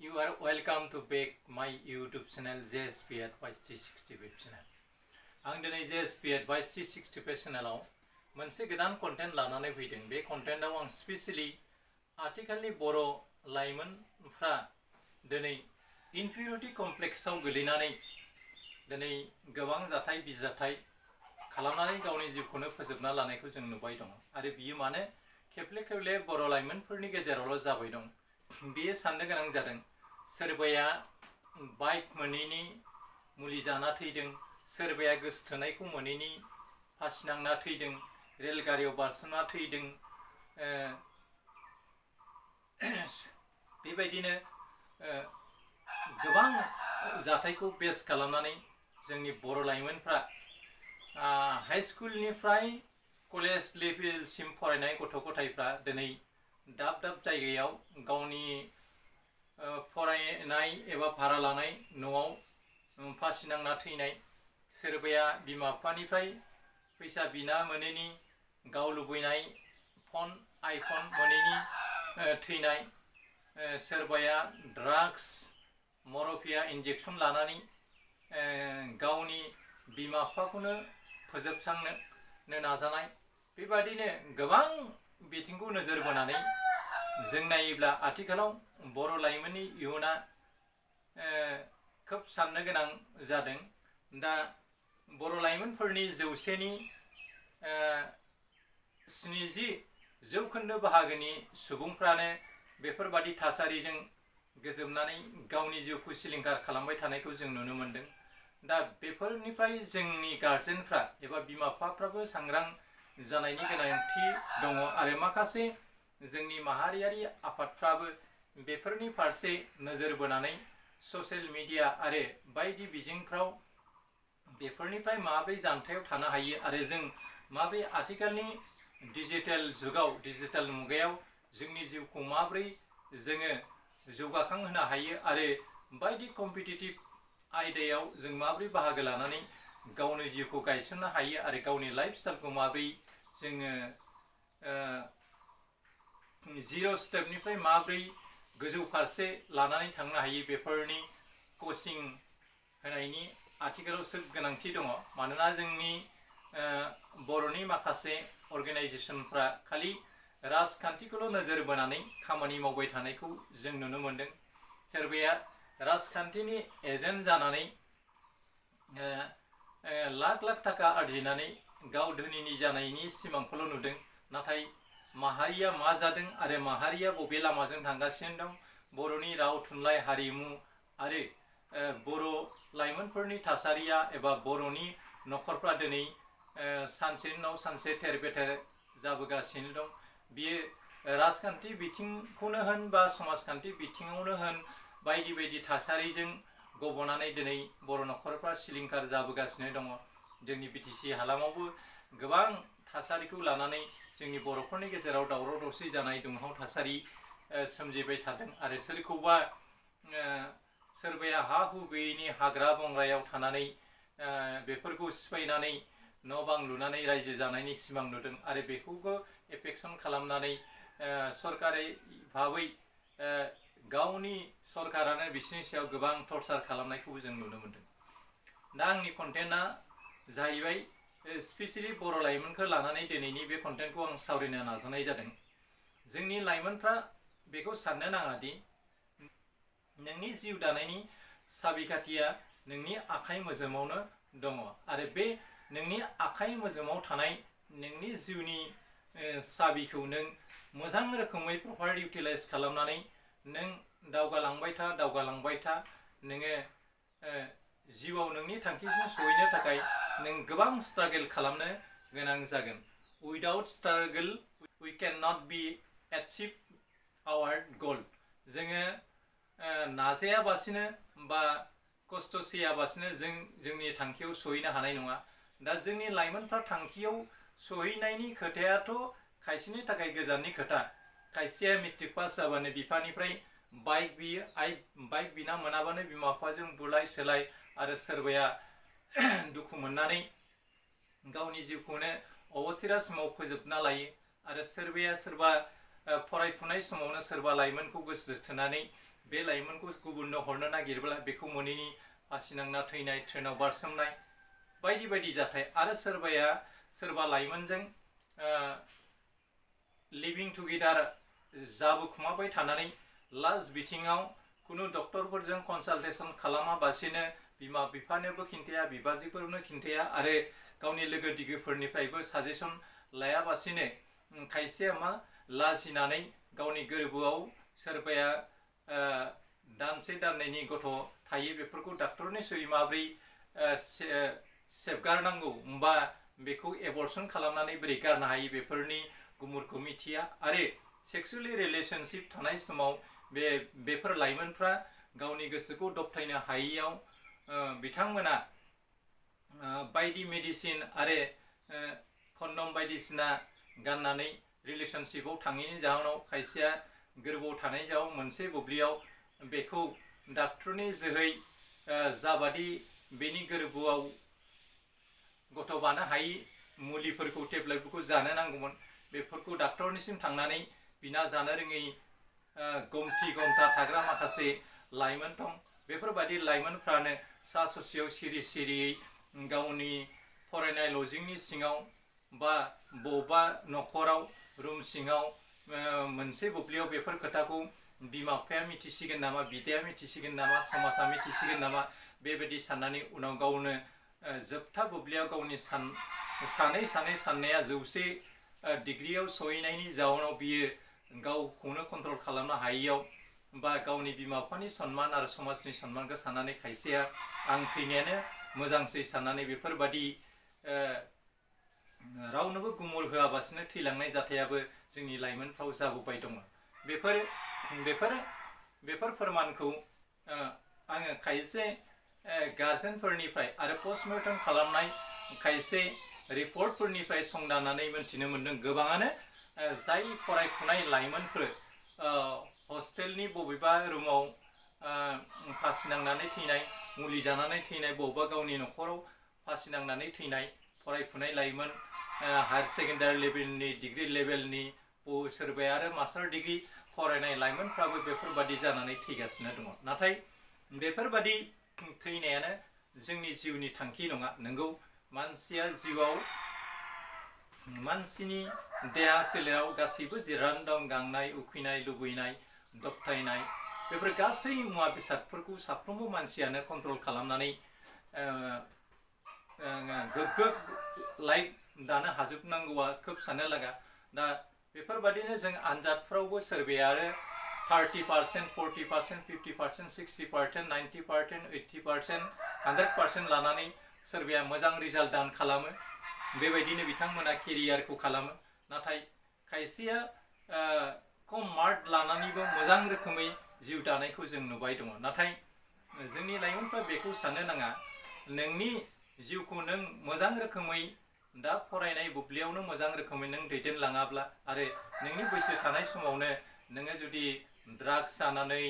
You are welcome to back my YouTube channel JSP Advice 365 channel. आं दिनै JSP Advice 365 चेनेलाव मोनसे गोदान content लानानै फैदों। बे कन्टेन्टआव आं स्पेशली आथिखालनि बर' लाइमोनफ्रा दिनै इनफिरियरिटी कमप्लेक्सआव गोलैनानै दिनै गोबां जाथाय बिजाथाय खालामनानै गावनि जिउखौनो फोजोबना लानायखौ जों नुबाय दं। आरो बियो मानो खेबले खेबले बर' लाइमोनफोरनि गेजेरावल' जाबाय दं। बियो साननो गोनां जादों। सोरबाया बाइक मोनैनि मुलि जाना थैदों, सोरबाया गोसोथोनायखौ मोनैनि फासि नांना थैदों, रेलगारियाव बारसोमना थैदों। बेबायदिनो गोबां जाथायखौ बेस खालामनानै जोंनि बर' लाइमोनफ्रा हाई स्कुलनिफ्राय कलेज लेभेलसिम फरायनाय गथ' गथायफ्रा दिनै दाब दाब जायगायाव गावनि फरायनाय एबा भारा लानाय न'आव फासि नांना थैनाय, सोरबाया बिमा बिफानिफ्राय फैसा बिना मोनैनि गाव लुबैनाय फन आइफन मोनैनि थैनाय, सोरबाया ड्राग्स मरफिया इन्जेक्सन लानानै गावनि बिमा बिफाखौनो फोजोबस्रांनो नाजानाय। बेबादिनो गोबां बिथिंखौ नोजोर बोनानै जों नायोब्ला आथिखालाव बर' लाइमोननि इयुना खोब साननो गोनां जादों। दा बर' लाइमोनफोरनि 100नि 70% बाहागोनि सुबुंफ्रानो बेफोरबादि थासारिजों गोजोमनानै गावनि जिउखौ सिलिंखार खालामबाय थानायखौ जों नुनो मोनदों। दा बेफोरनिफ्राय जोंनि गार्जेनफ्रा एबा बिमा बिफाफ्राबो सांग्रां जानायनि गोनांथि दङ। आरो माखासे जोंनि माहारियारि आफादफ्राबो बेफोरनि फारसे नोजोर बोनानै ससियेल मिडिया आरो बायदि बिजोंफ्राव बेफोरनिफ्राय माबोरै जानथायाव थानो हायो आरो जों माबोरै आथिखालनि डिजिटेल जुगाव डिजिटेल मुगायाव जोंनि जिउखौ माबोरै जोङो जौगाखांहोनो हायो आरो बायदि कम्पिटिटिभ आयदायाव जों माबोरै बाहागो लानानै गावनि जिउखौ गायसननो हायो आरो गावनि लाइफ स्टाइलखौ माबोरै जोङो जिर' स्टेपनिफ्राय माबोरै गोजौ फारसे लानानै थांनो हायो बेफोरनि कचिं होनायनि आथिखालाव गोनांथि दङ। मानोना जोंनि बर'नि माखासे अर्गेनाइजेसनफ्रा खालि राजखान्थिखौल' नोजोर बोनानै खामानि मावबाय थानायखौ जों नुनो मोनदों। सोरबाया राजखान्थिनि एजेन्ट जानानै लाख लाख थाखा आरजिनानै गाव धोनिनि जानायनि सिमांखौल' नुदों। नाथाय माहारिया मा जादों आरो माहारिया बबे लामाजों थांगासिनो दं, बर'नि राव थुनलाइ हारिमु आरो बर' लाइमोनफोरनि थासारिया एबा बर'नि न'खरफ्रा दिनै सानसेनि उनाव सानसे थेर बेथेर जाबोगासिनो दं। बियो राजखान्थि बिथिंखौनो होन बा समाजखान्थि बिथिङावनो होन बायदि बायदि थासारिजों गब'नानै दिनै बर' न'खरफ्रा सिलिंखार जाबोगासिनो दङ। जोंनि BTC हालामावबो गोबां थासारिखौ लानानै जोंनि बर'फोरनि गेजेराव दावराव दावसि जानाय दुंहाव थासारि सोमजिबाय थादों। आरो सोरबाया हा हु गैयैनि हाग्रा बंग्रायाव थानानै बेफोरखौ सिफायनानै न' बां लुनानै रायजो जानायनि सिमां नुदों। आरो बेखौबो एफेक्सन खालामनानै सरकारि भाबै गावनि सरकारानो बिसोरनि सायाव गोबां टर्चार खालामनायखौबो जों नुनो मोनदों। दा आंनि कन्टेन्टआ जाहैबाय स्पेसियली बर' लाइमोनखौ लानानै दिनैनि बे कन्टेन्टखौ आं सावरायनो नाजानाय जादों। जोंनि लाइमोनफ्रा बेखौ साननो नाङा दि नोंनि जिउ दानायनि साबिखाथिया नोंनि आखाइ मोजोमावनो दङ। आरो बे नोंनि आखाइ मोजोमाव थानाय नोंनि जिउनि साबिखौ नों मोजां रोखोमै प्रपार इउटिलाइज खालामनानै नों दावगालांबाय था। नोङो जिउआव नोंनि थांखिसिम सहैनो थाखाय नों गोबां स्ट्रागल खालामनो गोनां जागोन। Without struggle we can not be achieve our goal. जोङो नाजायाबासिनो बा खस्थ' सैयाबासिनो जोंनि थांखियाव सहैनो हानाय नङा। दा जोंनि लाइमोनफ्रा थांखियाव सहैनायनि खोथायाथ' खायसेनि थाखाय गोजाननि खोथा। खायसेया मेट्रिक पास जाबानो बिफानिफ्राय बाइक बियो, बाइक बिना मोनाबानो बिमा बिफाजों बुलाय सोलाय, आरो सोरबाया दुखु मोननानै गावनि जिउखौनो अबथिरासिमाव फोजोबना लायो। आरो सोरबा फरायफुनाय समावनो सोरबा लाइमोनखौ गोसो थोनानै बे लाइमोनखौ गुबुननो हरनो नागिरब्ला बेखौ मोनैनि फासि नांना थैनाय, ट्रेनाव बारसोमनाय बायदि बायदि जाथाय। आरो सोरबा लाइमोनजों लिभिं टुगेदार जाबोखुमाबाय थानानै लास्ट बिथिङाव खुनु डक्टरफोरजों कनसालटेसन खालामाबासिनो बिमा बिफानोबो खिन्थाया, बिबाजैफोरनो खिन्थाया आरो गावनि लोगो दिगिफोरनिफ्रायबो साजेसन लायाबासिनो खायसेया मा लाजिनानै गावनि गोरबोआव सोरबाया दानसे दाननैनि गथ' थायो, बेफोरखौ डाक्टरनि सै माब्रै सेफगारनांगौ बा बेखौ एबर्सन खालामनानै बोरै गारनो हायो बेफोरनि गुमुरखौ मिथिया। आरो सेक्सुवेलि रिलेशनशिप थानाय समाव बेफोर लाइमोनफ्रा गावनि गोसोखौ दबथायनो हायैयाव बिथांमोना बायदि मेडिसिन आरो कन्डम बायदिसिना गाननानै रिलेशनशिपआव थाङैनि जाहोनाव खायसेया गोरबोआव थानाय जाव मोनसे बुब्लियाव बेखौ डाक्टरनि जोहै जाबादि बेनि गोरबोआव गथ' बानो हायि मुलिफोरखौ टेब्लेटफोरखौ जानो नांगौमोन, बेफोरखौ डाक्टरनिसिम थांनानै बिना जानो रोङै गमथि गमथा थाग्रा माखासे लाइमोन दं। बेफोरबायदि लाइमोनफ्रानो सा ससेयाव सिरि सिरियै गावनि फरायनाय लजिंनि सिङाव बा बबेबा न'खराव रुम सिङाव मोनसे बुब्लियाव बेफोर खोथाखौ बिमा बिफाया मिथिसिगोन नामा, बिदाया मिथिसिगोन नामा, समाजा मिथिसिगोन नामा, बेबायदि साननानै उनाव गावनो जोबथा बुब्लियाव गावनि सानै साननाया 100 डिग्रियाव सहैनायनि जाउनाव बियो गावखौनो कन्ट्रल खालामनो हायैयाव बा गावनि बिमा बिफानि सन्मान आरो समाजनि सन्मानखौ साननानै खायसेया आं थैनायानो मोजांसै साननानै बेफोरबादि रावनोबो गुमुर होआबासिनो थैलांनाय जाथायाबो जोंनि लाइमोनफ्राव जाबोबाय दङ। बेफोर फोरमानखौ आङो खायसे गार्जेनफोरनिफ्राय आरो पस्टमर्टम खालामनाय खायसे रिपर्टफोरनिफ्राय संदाननानै मोन्थिनो मोन्दों। गोबाङानो जाय फरायफुनाय लाइमोनफोर हस्टेलनि बबेबा रुमाव फासि नांनानै थैनाय, मुलि जानानै थैनाय, बबेबा गावनि न'खराव फासि नांनानै थैनाय फरायफुनाय लाइमोन, हायार सेकेन्डारि लेभेलनि, डिग्री लेभेलनि, सोरबाया आरो मास्टार डिग्री फरायनाय लाइमोनफ्राबो बेफोरबादि जानानै थैगासिनो दङ। नाथाय बेफोरबादि थैनायानो जोंनि जिउनि थांखि नङा। नंगौ, मानसिया जिउआव मानसिनि देहा सोलेराव गासैबो जिरादआनो दं। गांनाय, उखैनाय, लुबैनाय, दबथायनाय, बेफोर गासै मुवा बेसादफोरखौ साफ्रोमबो मानसियानो कन्ट्रल खालामनानै गोग्गो लाइफ दानो हाजोबनांगौआ खोब साननो लागा। दा बेफोरबादिनो जों आनजादफ्रावबो सोरबाया आरो 30%, 40%, 50%, 60%, 90%, 80%, 100% लानानै सोरबाया मोजां रिजाल्ट दान खालामो, बेबायदिनो बिथांमोना केरियारखौ खालामो। नाथाय खायसेया खम मार्क लानानैबो मोजां रोखोमै जिउ दानायखौ जों नुबाय दङ। नाथाय जोंनि लाइमोनफ्रा बेखौ साननो नाङा, नोंनि जिउखौ नों मोजां रोखोमै दा फरायनाय बुब्लियावनो मोजां रोखोमै नों दैदेनलाङाब्ला आरो नोंनि बैसो थानाय समावनो नोङो जुदि ड्राग्स जानानै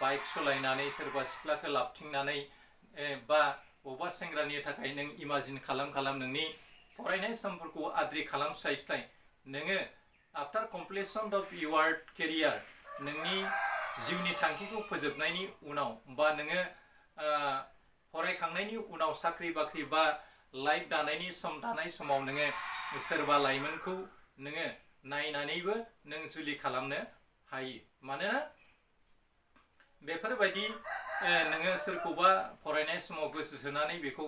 बाइक सालायनानै सोरबा सिख्लाखौ लाबथिंनानै बा बबेबा सेंग्रानि थाखाय नों इमाजिन खालाम नोंनि फरायनाय समफोरखौ आद्रि खालामस्लायस्लाय नोङो आफ्टार कमप्लिसन अफ इउर केरियार नोंनि जिउनि थांखिखौ फोजोबनायनि उनाव बा नोङो फरायखांनायनि उनाव साख्रि बाख्रि बा लाइफ दानायनि सम दानाय समाव नोङो सोरबा लाइमोनखौ नोङो नायनानैबो नों जुलि खालामनो हायो। मानोना बेफोरबायदि नोङो सोरखौबा फरायनाय समाव गोसो सोनानै बेखौ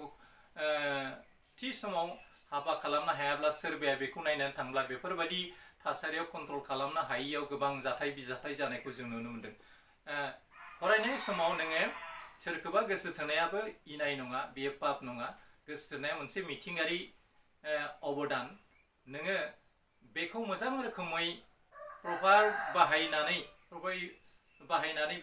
थि समाव हाबा खालामनो हायाब्ला सोरबाया बेखौ नायनानै थांब्ला बेफोरबायदि थासारियाव कन्ट्रल खालामनो हायैयाव गोबां जाथाय बिजाथाय जानायखौ जों नुनो मोन्दों। फरायनाय समाव नोङो सोरखौबा गोसो थोनायाबो इनाय नङा, बेयो पाप नङा। गोसो थोनाया मोनसे मिथिंगायारि अबदान। नोङो बेखौ मोजां रोखोमै प्रपार बाहायनानै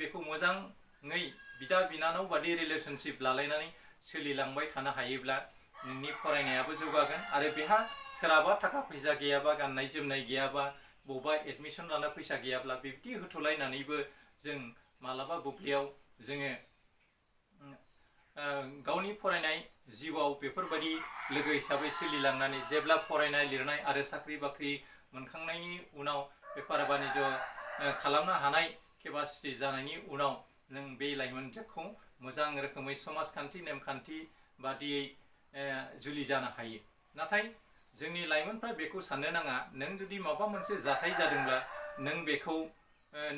बेखौ मोजाङै बिदा बिनानाव बादि रिलेशनशिप लालायनानै सोलिलांबाय थानो हायोब्ला नोंनि फरायनायाबो जौगागोन आरो बेहा सोरहाबा थाखा फैसा गैयाबा, गाननाय जोमनाय गैयाबा, बबेबा एडमिसन लानो फैसा गैयाब्ला बिब्दि होथ'लायनानैबो जों मालाबा बुब्लियाव जोङो गावनि फरायनाय जिउआव बेफोरबायदि लोगो हिसाबै सोलिलांनानै जेब्ला फरायनाय लिरनाय आरो साख्रि बाख्रि मोनखांनायनि उनाव बेफार बानिज्य खालामनो हानाय केपासिटि जानायनि उनाव नों बे लाइमोनखौ मोजां रोखोमै समाजखान्थि नेमखान्थि बादियै जुलि जानो हायो। नाथाय जोंनि लाइमोनफ्रा बेखौ साननो नाङा, नों जुदि माबा मोनसे जाथाय जादोंब्ला नों बेखौ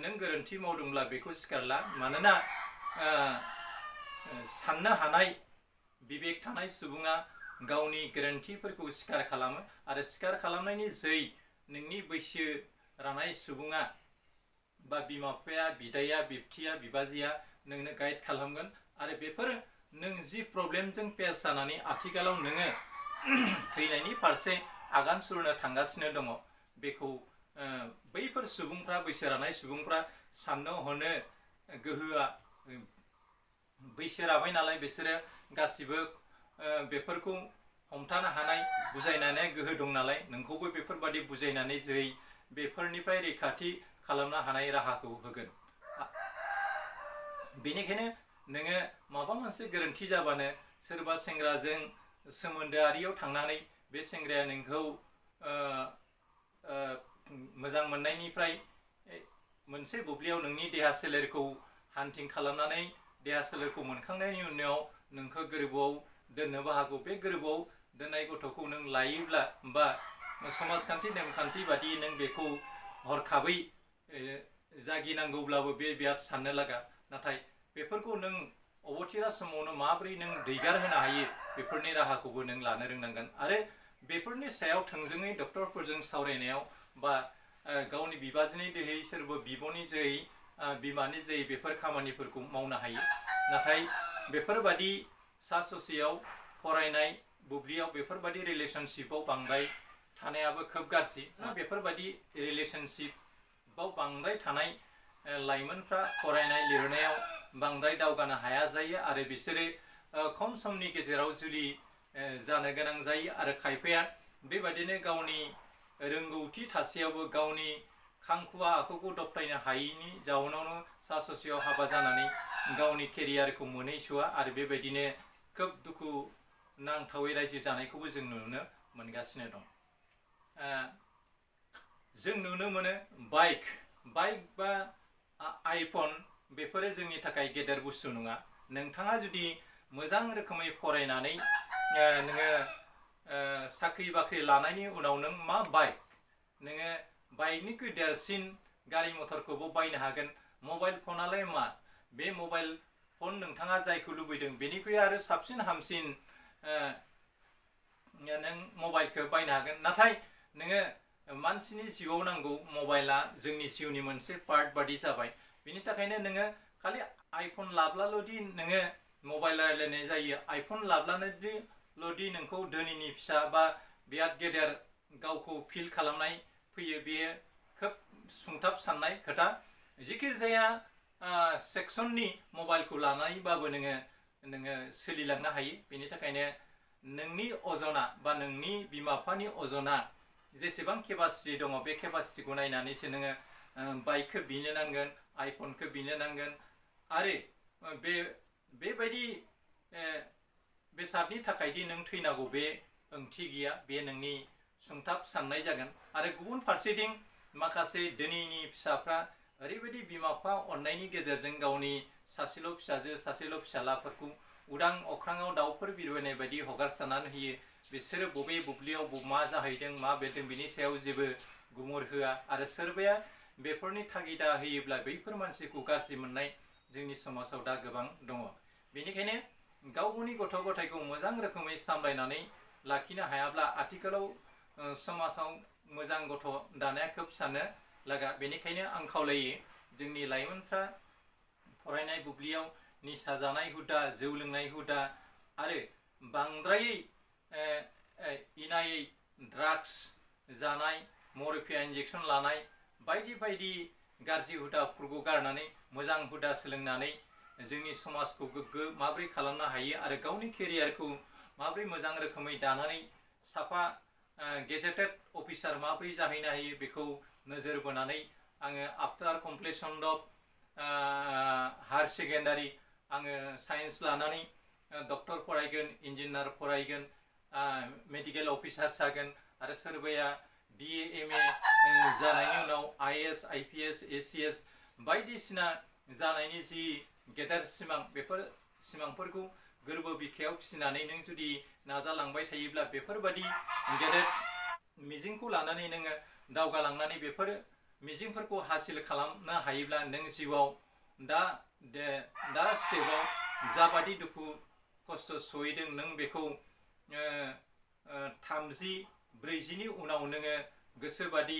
नों गोरोन्थि मावदोंब्ला बेखौ सिखारला। मानोना साननो हानाय बिबेक थानाय सुबुङा गावनि गोरोन्थिफोरखौ स्वीकार खालामो आरो स्वीकार खालामनायनि जै नोंनि बैसो रानाय सुबुङा बा बिमा बिफाया, बिदाया, बिबथिया, बिबाजैया नोंनो गाइड खालामगोन आरो बेफोर नों जि प्रब्लेमजों फेस जानानै आथिखालाव नोङो थैनायनि फारसे आगान सुरनो थांगासिनो दङ, बेखौ बैफोर सुबुंफ्रा, बैसो रानाय सुबुंफ्रा साननो हनो गोहोआ बैसो राबाय नालाय बिसोरो गासिबो बेफोरखौ हमथानो हानाय बुजायनानै गोहो दं नालाय नोंखौबो बेफोरबादि बुजायनानै जै बेफोरनिफ्राय रैखाथि खालामनो हानाय राहाखौ होगोन। बेनिखायनो नोङो माबा मोनसे गोरोन्थि जाबानो सोरबा सेंग्राजों सोमोन्दोआरियाव थांनानै बे सेंग्राया नोंखौ मोजां मोननायनिफ्राय मोनसे बुब्लियाव नोंनि देहा सोलेरखौ हान्थिं खालामनानै देहा सोलेरखौ मोनखांनायनि उनाव नोंखौ गोरबोआव दोननोबो हागौ। बे गोरबोआव दोननाय गथ'खौ नों लायोब्ला बा समाजखान्थि नेमखान्थि बादि नों बेखौ हरखाबै जागिनांगौब्लाबो बे बिराद साननो लागा। नाथाय बेफोरखौ नों अबथिरा समावनो माबोरै नों दैगार होनो हायो बेफोरनि राहाखौबो नों लानो रोंनांगोन। आरो बेफोरनि सायाव थोंजोङै डक्टरफोरजों सावरायनायाव बा गावनि बिबाजैनि जोहै सोरबा बिब'नि जोहै बिमानि जोहै बेफोर खामानिफोरखौ मावनो हायो। नाथाय बेफोरबादि सा ससेयाव फरायनाय बुब्लियाव बेफोरबादि रिलेशनशिपाव बांद्राय थानायाबो खोब गाज्रि। बेफोरबादि रिलेशनशिपाव बांद्राय थानाय लाइमोनफ्रा फरायनाय लिरनायाव बांद्राय दावगानो हाया जायो आरो बिसोरो खम समनि गेजेराव जुलि जानो गोनां जायो आरो खायफाया बेबादिनो गावनि रोंगौथि थासेयावबो गावनि खांखुवा आखुखौ दबथायनो हायैनि जाउनावनो सा ससेयाव हाबा जानानै गावनि केरियारखौ मोनहैस'वा आरो बेबायदिनो खोब दुखु नांथावै रायजो जानायखौबो जों नुनो मोनगासिनो दं। जों नुनो मोनो बाइक बा आइफन बेफोरो जोंनि थाखाय गेदेर बुस्थु नङा। नोंथाङा जुदि मोजां रोखोमै फरायनानै नोङो साख्रि बाख्रि लानायनि उनाव नों मा बाइक, नोङो बाइकनिख्रुइ देरसिन गारि मथरखौबो बायनो हागोन। मबाइल फनालाय मा, बे मबाइल फन नोंथाङा जायखौ लुबैदों बेनिख्रुइ आरो साबसिन हामसिन नों मबाइलखौ बायनो हागोन। नाथाय नोङो मानसिनि जिउआव नांगौ, मबाइला जोंनि जिउनि मोनसे पार्ट बादि जाबाय। बेनि थाखायनो नोङो खालि आइफन लाब्लाल'दि नोङो मबाइल रायज्लायनाय जायो, आइफन लाब्लानोदि नोंखौ धोनिनि फिसा बा बिराद गेदेर गावखौ फिल खालामनाय फैयो, बेयो खोब सुंथाब साननाय खोथा। जिखि जाया सेक्सननि मबाइलखौ लानानैबाबो नोङो सोलिलांनो हायो। बेनि थाखायनो नोंनि अजना बा नोंनि बिमा बिफानि अजना जेसेबां केपासिटि दङ बे केपासिटिखौ नायनानैसो नोङो बाइकखौ बिनो नांगोन, आइफनखौ बिनो नांगोन। आरो बेबायदि बेसादनि थाखायदि नों थैनांगौ बे ओंथि गैया, बे नोंनि सुंथाब साननाय जागोन। आरो गुबुन फारसेथिं माखासे धोनिनि फिसाफ्रा ओरैबायदि बिमा बिफा अननायनि गेजेरजों गावनि सासेल' फिसाजो सासेल' फिसालाफोरखौ उदां अख्राङाव दाउफोर बिरबायनाय बायदि हगारसारनानै होयो। बिसोरो बबे बुब्लियाव मा जाहैदों मा बेरदों बिनि सायाव जेबो गुमुर होआ। आरो सोरबाया बेफोरनि थागिदा होयोब्ला बैफोर मानसिखौ गाज्रि मोननाय जोंनि समाजाव दा गोबां दङ। बेनिखायनो गाव गावनि गथ' गथायखौ मोजां रोखोमै सामलायनानै लाखिनो हायाब्ला आथिखालाव समाजाव मोजां गथ' दानाया खोब साननो लागा। बेनिखायनो आं खावलायो जोंनि लाइमोनफ्रा फरायनाय बुब्लियाव निसा जानाय हुदा, जौ लोंनाय हुदा आरो बांद्रायै इनायै ड्राग्स जानाय, मरफिया इन्जेक्सन लानाय बायदि बायदि गाज्रि हुदाफोरखौ गारनानै मोजां हुदा सोलोंनानै जोंनि समाजखौ गोग्गो माबोरै खालामनो हायो आरो गावनि केरियारखौ माबोरै मोजां रोखोमै दानानै साफा गेजेटेड अफिसार माबोरै जाहैनो हायो बेखौ नोजोर बोनानै आङो आफ्टार कमप्लिसन अफ हायार सेकेन्डारि आङो साइन्स लानानै डक्टर फरायगोन, इन्जिनियार फरायगोन, मेडिकेल अफिसार जागोन आरो सोरबाया BA MA जानायनि उनाव IAS, IPS, ACS बायदिसिना जानायनि जि गेदेर सिमां बेफोर सिमांफोरखौ गोरबो बिखायाव फिसिनानै नों जुदि नाजालांबाय थायोब्ला बेफोरबादि गेदेर मिजिंखौ लानानै नोङो दावगालांनानै बेफोर मिजिंफोरखौ हासिल खालामनो हायोब्ला नों जिउआव दा स्टेपाव जाबादि दुखु खस्थ' सहैदों नों बेखौ 30-40नि उनाव नोङो गोसोबादि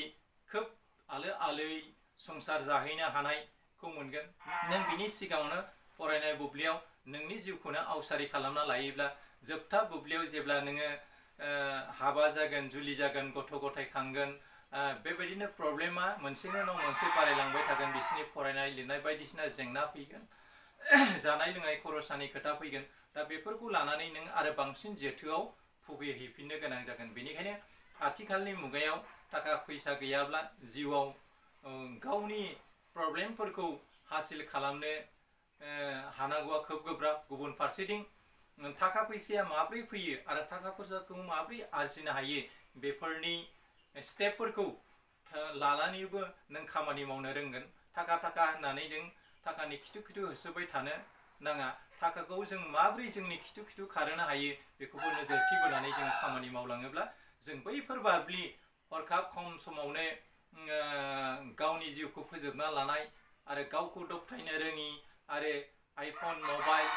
खोब आलोयै संसार जाहैनो हानायखौ मोनगोन। नों बिनि सिगाङावनो फरायनाय बुब्लियाव नोंनि जिउखौनो आवसारि खालामना लायोब्ला जोबथा बुब्लियाव जेब्ला नोङो हाबा जागोन, जुलि जागोन, गथ' गथाय खांगोन, बेबायदिनो प्रब्लेमा मोनसेनि उनाव मोनसे बारायलांबाय थागोन। बिसोरनि फरायनाय लिरनाय बायदिसिना जेंना फैगोन, जानाय लोंनाय खरसानि खोथा फैगोन। दा बेफोरखौ लानानै नों आरो बांसिन जेथोआव भुगिहैफिननो गोनां जागोन। बेनिखायनो आथिखालनि मुगायाव थाखा फैसा गैयाब्ला जिउआव गावनि प्रब्लेमफोरखौ हासिल खालामनो हानांगौआ खोब गोब्राब। गुबुन फारसेथिं थाखा फैसाया माब्रै फैयो आरो थाखा फैसाखौ माब्रै आरजिनो हायो बेफोरनि स्टेपफोरखौ लानानैबो नों खामानि मावनो रोंगोन। थाखा होननानै नों थाखानि खिथु होसोबाय थानो नाङा। थाखाखौ जों माब्रै जोंनि खिथु खारहोनो हायो बेखौबो नोजोरथि बोनानै जों खामानि मावलाङोब्ला जों बैफोर बाब्लि हरखाब खम समावनो गावनि जिउखौ फोजोबना लानाय आरो गावखौ दबथायनो रोङि आरो आइफन मबाइल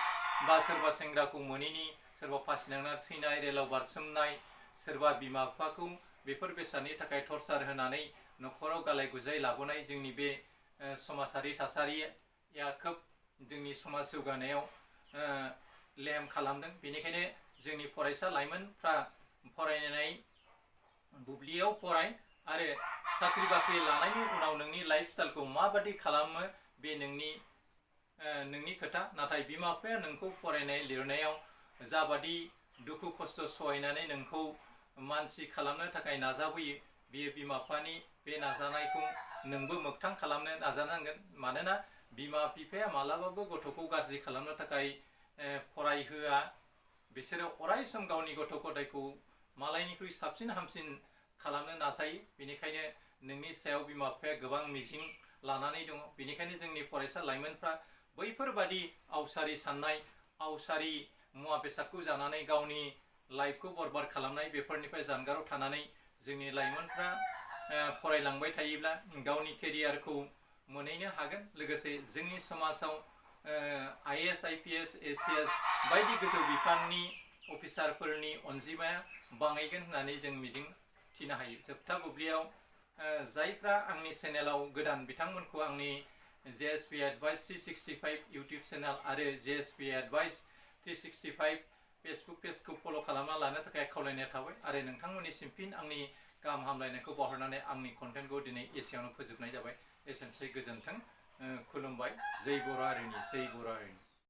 बा सोरबा सेंग्राखौ मोनैनि, सोरबा फासिनांना थैनाय, रेलाव बारसोमनाय, सोरबा बिमा बिफाखौ बेफोर बेसादनि थाखाय टर्चार होनानै न'खराव गालाय गुजाय लाबोनाय जोंनि बे समाजारि थासारिया खोब जोंनि समाज जौगानायाव लेहेम खालामदों। बेनिखायनो जोंनि फरायसा लाइमोनफ्रा फरायनाय बुब्लियाव फराय आरो साख्रि बाख्रि लानायनि उनाव नोंनि लाइफ स्टाइलखौ माबादि खालामो बे नोंनि खोथा। नाथाय बिमा बिफाया नोंखौ फरायनाय लिरनायाव जाबादि दुखु खस्थ' सहायनानै नोंखौ मानसि खालामनो थाखाय नाजाबोयो, बियो बिमा बिफानि बे नाजानायखौ नोंबो मोगथां खालामनो नाजानांगोन। मानोना बिमा बिफाया मालाबाबो गथ'खौ गाज्रि खालामनो थाखाय फरायहोआ। बिसोरो अराय सम गावनि गथ' गथायखौ मालायनिख्रुइ साबसिन हामसिन खालामनो नाजायो। बेनिखायनो नोंनि सायाव बिमा बिफाया गोबां मिजिं लानानै दङ। बेनिखायनो जोंनि फरायसा लाइमोनफ्रा बैफोरबादि आवसारि साननाय, आवसारि मुवा बेसादखौ जानानै गावनि लाइफखौ बरबाद खालामनाय बेफोरनिफ्राय जानगाराव थानानै जोंनि लाइमोनफ्रा फरायलांबाय थायोब्ला गावनि केरियारखौ मोनहैनो हागोन। लोगोसे जोंनि समाजाव IAS, IPS, ACS बायदि गोजौ बिफाननि अफिसारफोरनि अनजिमाया बांहैगोन होननानै जों मिजिं थिनो हायो। जोबथा बुब्लियाव जायफ्रा आंनि चेनेलाव गोदान बिथांमोनखौ आंनि JSP Advice 365 इउटिउब चेनेल आरो JSP Advice 365 फेसबुक पेजखौ फल' खालामना लानो थाखाय खावलायनाय थाबाय आरो नोंथांमोननिसिम फिन आंनि गाहाम हामलायनायखौ बावहरनानै आंनि कन्टेन्टखौ दिनै एसेयावनो फोजोबनाय जाबाय। एसेनोसै, गोजोन्थों, खुलुमबाय। जै बर' हारिनि।